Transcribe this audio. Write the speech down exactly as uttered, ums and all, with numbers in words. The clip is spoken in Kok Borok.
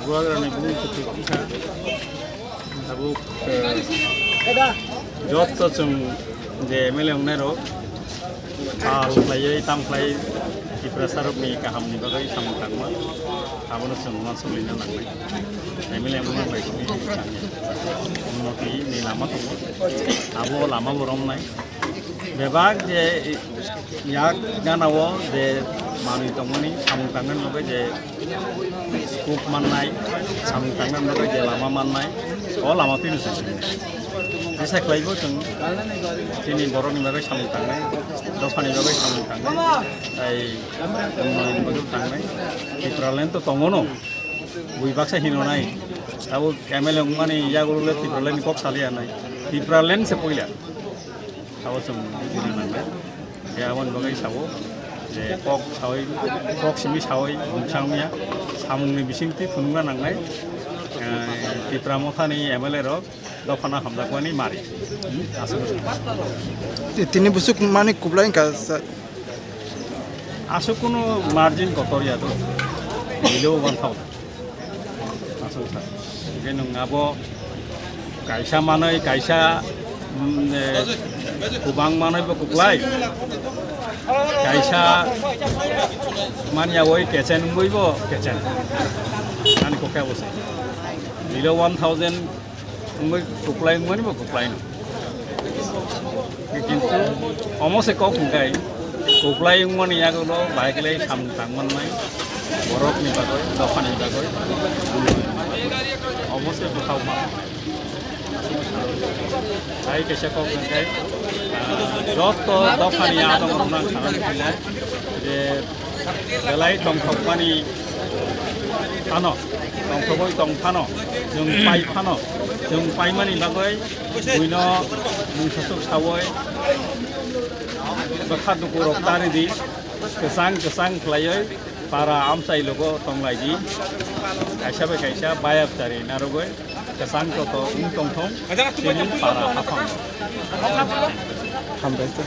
Bubagrani bumung kwthwi wngkha. Tabuk, eh, joto chwng je M L A wngnai rok, sal khlaiwi, tam khlai, Tiprasarokni kahamni bagwi samung tangma, abono chwng uansuk lina nangnai. M L A wngma bai simi tangya. Unnoti ni lama tongo, abo lama bo romnai. Bebak je yak gana o je manwi tongmani samung tangnani bagwi je scope mannai, samung tangnani bagwi je lama mannai, o lama phino se. Bwsa khlaibo chwng chini borokni bagwi samung tangnai, dophani bagwi samung tangnai, tai tongmani bagwi tangnai. Tipraland to tongono, bui baksa hinonai, abo M L A wngmani yagulo le Tipralandni kok saliya nai, Tipraland se puila. Abo chwng bujina nangnai. Je aboni bagwi sao, je kok saui, kok simi saui, bumsa wngya, samungni bisingtwi phunukna nangnai. Eh, Tipra Mothani M L A rok dophano hamjakmani mari. Aswk. Ti-, tini busuk mani kublai wngkha, sir. Aswk kunu margin kotor ya to. Below one thousand. Aswk sa. Hingke nwng abo kaisa manwi, kaisa, mm, eh, kubang manwi bo kuklai. Kaisa manya oi kechen wngwi bo kechen. Ani kokya bo se. Below one thousand wngwi kuklai wngmani bo kuklai no. Kintu omo se kok hwnkhe kuklai wngmani yagulo bahai khe samung tang mannai, borokni bagwi, dophani bagwi, omo se bwkhao ma. Hai kaisa kok hwnkhe, ah, joto dophani adong rokno ang sana muchungo je belai tongthokmani phano, tongthogwi tong phano, chwng pai phano, chwng paimani bagwi buino mungsasuk saui bwkha dukurok tari di, kwchang kwchang khlaiwi para amchai logo tonglai di, kaisa bai kaisa bayap chari narwgwi kwchang kotor wng tongthong chini para haphang. Hambai sir.